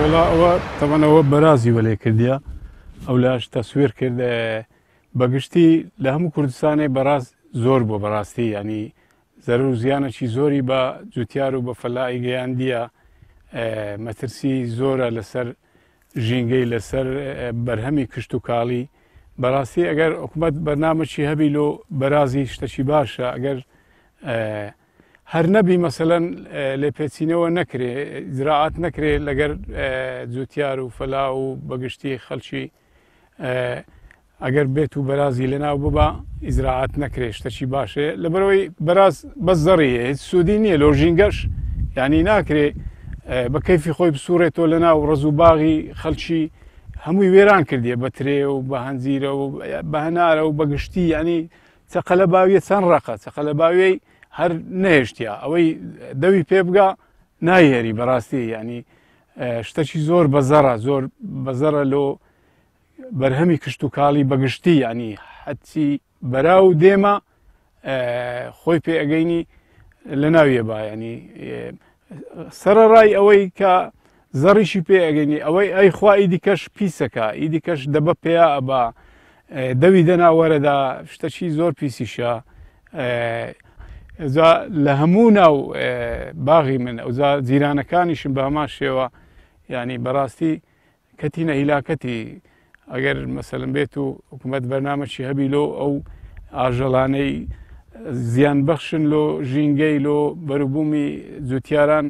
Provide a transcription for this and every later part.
وەڵا ئەوە تەبعەن ئەوە بەرازی وەلێ کردیە ئەو لاش تەسویر کرد. بەگشتی لە هەموو کوردستانێ بەراز زۆر بووە بەڕاستی، ینی زەرر و زیانێکی زۆری بە جوتیار و بە فەلاحی گەیاندیە. مەترسی زۆرە لەسەر ژینگەی، لەسەر بەرهەمی کشت و کاڵی. بەڕاستی ئەگەر حکوومەت بەرنامەکی هەبی لۆ بەرازی شتەکی باشە، ئەگەر هەر نەبی مەسەلەن لێپێچینەوە نەکرێ، ئیجرائات نەکرێ لەگەر جوتیار و فەلا و بەگشتی خەڵکی، ئەگەر بێت و بەرازی لەناو ببا ئیجرائات نەکرێ شتەکی باشەیە، لەبەرەوەی بەراز بەس زەڕی هەیە، هیچ سوودی نییە لۆ ژینگەش، یعنی ناکرێ بە کەیفی خۆی بسوڕێتەوە لەناو ڕەز و باغی خەڵکی هەمووی وێران کردیە بە ترێ و بە هەنجیرە و بە هەنارە و بەگشتی، یعنی چەقەلە باویە چەند ڕەقە، چەقەلە باویەی هەر نەهێشتیا ئەوەی دەوی پێ بگا نایهێری بەڕاستی، یعنی شتەکی زۆر بەزەڕە، زۆر بەزەڕە لۆ بەرهەمی کشتتوکاڵی بەگشتی، ینی حەچی بەرا و دێمە خۆی پێ ئەگەینی لە ناویە با، ینی سەرەڕای ئەوەی کە زەڕیشی پێ ئەگەینی ئەوەی ئەی خوا ئیدی کەش پیسەکە، ئیدی کەش دەبە پێیا ئەبا دەوی دەناوەرەدا، شتەکی زۆر پیسیشە. لە هەموو ناو باغی من ئەوجا جیرانەکانیشم بە هەمان شێوە، ینی بەڕاستی کەتینە هیلاکەتی. ئەگەر مەسەلەن بێت و حکوومەت بەرنامەکی هەبی لۆ ئەو ئاژەڵانەی زیان بەخشن لۆ ژینگەی لۆ بەروبوومی جوتیاران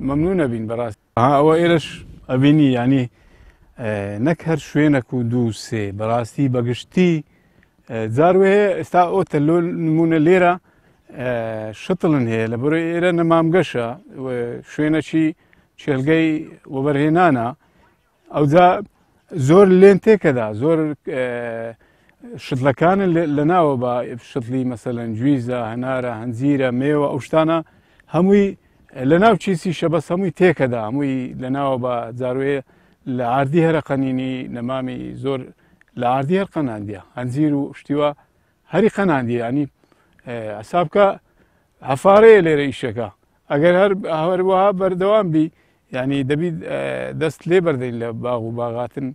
مەمنون نەبین بەڕاست. ئەوە ئێرەش ئەبینی، ینی نەک هەر شوێنێک و دوو سێ، بەڕاستی بەگشتی جاروێ هەیە. ئێستا ئۆتە لۆ نمونە لێرە شتڵن هەیە، لە بەرەوەی ئێرە نەمامگەشە، شوێنەکی چێلگەی وەبەرهێنانە، ئەوجا زۆر لێن تێکەدا، زۆر شتلەکانن لە ناوە بە شتلی مەسەلەن گویزە، هەنارە، هەنجیرە، مێوە، ئەو شتانە هەمووی لە ناو چیسی شەبەس هەمووی تێکەدا، هەمووی لە ناوە بە جاروێ لە ئاردی هەرە قەنینی نەمامی زۆر لە ئاردی هەر قەناندیە، هەنجیر و شتیوە هەری قەناندیە، ینی حسابکە هەفارەیە لێرە ئیشەکە. ئەگەر هەر هەروەها بەردەوام بی، ینی دەبی دەست لێ بەردەین لە باغ و باغاتن.